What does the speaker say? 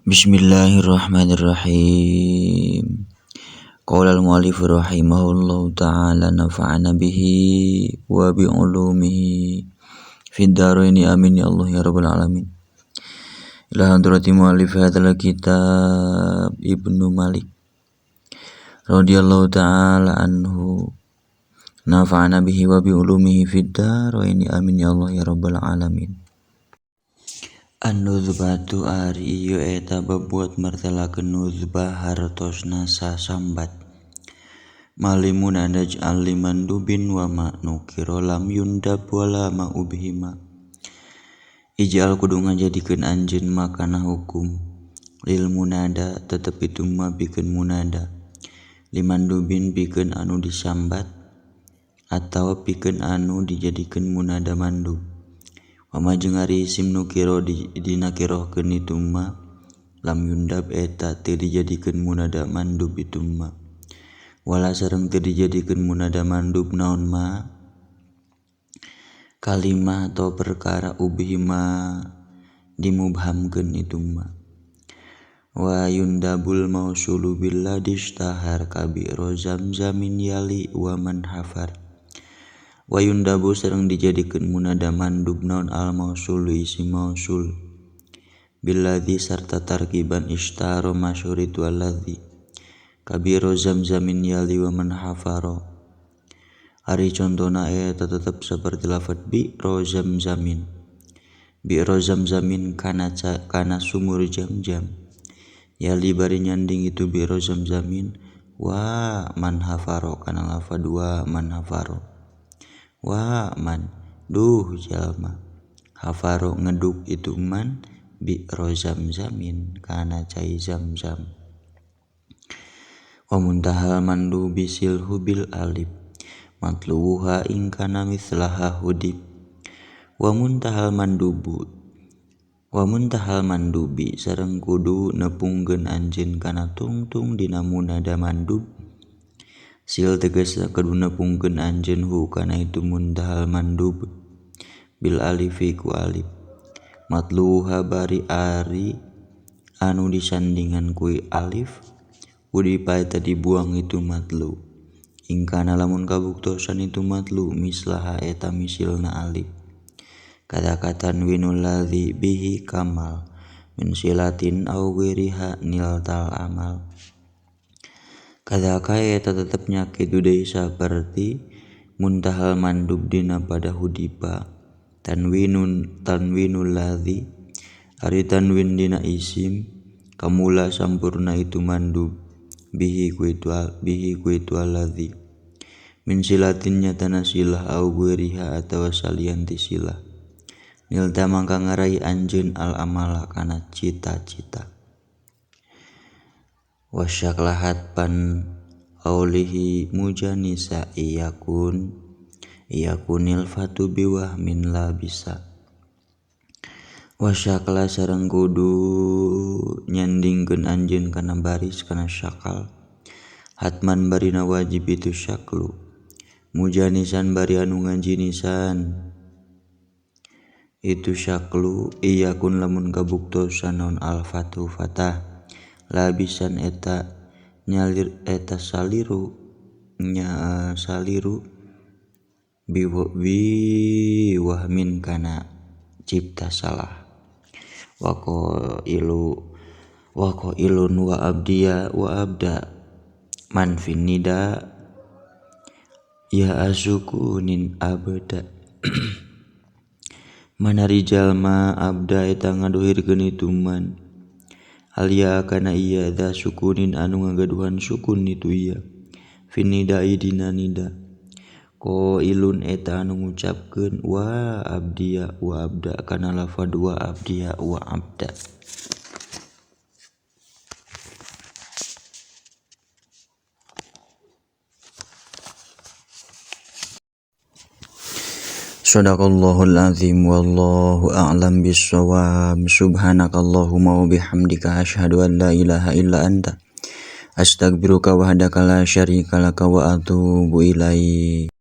Bismillahirrahmanirrahim. Qala al-mu'allif rahimahullahu ta'ala nafa'ana bihi wa bi ulumihi fid dharaini amin ya Allah ya rabbal alamin. Ila hadrati mu'allif hadzal kitab Ibnu Malik radhiyallahu ta'ala anhu nafa'ana bihi wa bi ulumihi fid dharaini amin ya Allah ya rabbal alamin. An-nuzbatu ari ieu eta babuat martelakeun nuzbah hartosna sasambat. Malimun adaj'al liman dubin wa ma nukira lam yundab wala ma ubhima. Ij'al kudu ngajadikeun anjeun makana hukum lil munada tetep itu ma pikeun munada. Liman dubin pikeun anu disambat atawa pikeun anu dijadikeun munada mandub. Wama jeung ari isim nukiro dinakirohkeun itu ma lam yundab eta teu dijadikeun munada mandub itu ma. Wala sareng teu dijadikeun munada mandub naon ma kalimah atau perkara ubhima dimubhamkeun itu ma. Wa yundabul mausulu billadhi ishtahar kabiru zamzamin yali wa man hafar. Wa yundabu sareng dijadikeun munada mandub naon al mausulu isi mausul billadzi sarta tarkiban ishtaro masyhur itu alladzi kabiru zamzamin yali wa man hafaro. Ari contona eta tetep seperti lafad bi ro zamzamin, bi ro zamzamin kana kana sumur jam-jam, yali bari nyanding itu bi ro zamzamin wa man hafaro kana lafad wa man hafaro. Wa man duh jalma hafaro ngeduk itu man bi ro zamzamin kana cai zamzam. Wa muntahal mandu bisilhu bil alif matluha ing kana mislaha hudib. Wa muntahal mandubu wa muntahal mandubi sareng kudu nepungkeun anjeun kana tungtung dina munada mandub. Sil tegasna kudu nepungkeun anjeun hu kana itu muntahal mandub bil alifi ku alif matluha bari ari anu disandingan ku alif udipa eta dibuang itu matlu ingkana lamun kabuktosan itu matlu mislaha eta misilna alif. Kata-kata winul ladzi bihi kamal min silatin au ghairiha niltal amal. Kadaka eta tetep nyakitu deui saperti muntahal mandub dina pada hudipa tanwinun tanwinul ladzi ari tanwin dina isim kamula sampurna itu mandub bihi ku itu alladzi min silatin nyatana silah au ghairiha atawa salian ti silah nilta mangka ngarai anjeun al amala kana cita-cita. Wasyaklahat pan aulihi mujanisa iyakun iyakunil fatu biwahmin la bisa. Wasyakla sareng kudu nyandingkeun anjeun kana baris kana syakal hatman barina wajib itu syaklu mujanisan bari anu ngajinisan itu syaklu iyakun lamun kabuktosan naon al fatu fatah labisan eta nyalir eta saliru nya saliru bi wahmin kana cipta salah. Wako ilu wako ilun wa abdiya wa abda man fin nida ya asukunin abda. Manari jalma abda eta ngadohirkeun itu man alia kana iya dza sukunin anu ngagaduhan sukun itu iya finidai dina nida ko ilun eta anu ngucapkeun wa abdiya wa abda kana lafad wa abdiya wa abda. Shadaqallahul azim wallahu a'lam bissawab. Subhanakallahumma wa bihamdika asyhadu an la ilaha illa anta astaghfiruka wahdaka la syarika laka wa atubu ilaik.